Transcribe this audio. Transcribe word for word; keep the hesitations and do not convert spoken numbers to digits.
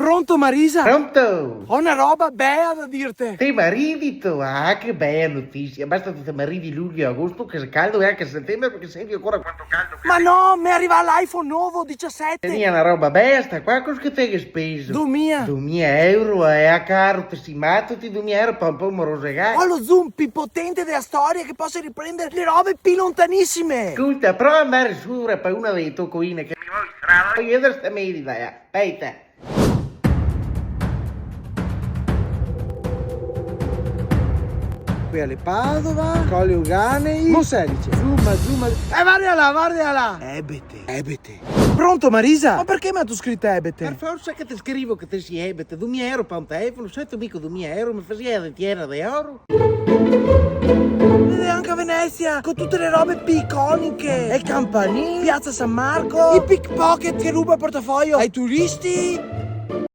Pronto, Marisa? Pronto? Ho na roba bea da dirte. Te maridi, to? Ah, che bea notisia. Basta che te maridi luglio e agosto, che xe caldo, e anca setembre, parché senti ancora quanto caldo che... Ma no, me riva l'iPhone novo, disisete. Tenia na roba bea sta qua, cos che te ghe speso? Domia. Domia euro, eh, a caro, te si mato, ti, domia euro pa un po' morosegà? Ho lo zoom più potente dela storia che poso riprender le robe più lontanisime. Scolta, prova a andar sora pa una dele to coine che mi vol in strada. Poi vedar se te me dai, eh. Speta. Quea l'è Padova, Colle Euganei, Monselice. Zoom, zoom. Eh, varda là, varda là. Ebete, ebete. Pronto, Marisa? Ma parché me ga scrito ebete? Par forsa che te scrivo che te si ebete. Domia euro pa un telefono, sento mica domia euro, me fasea de tiera de oro. Vedè anca Venesia, co tute le robe più iconiche. El campanil, Piazza San Marco, i pickpocket che ruba el portafoglio ai turisti.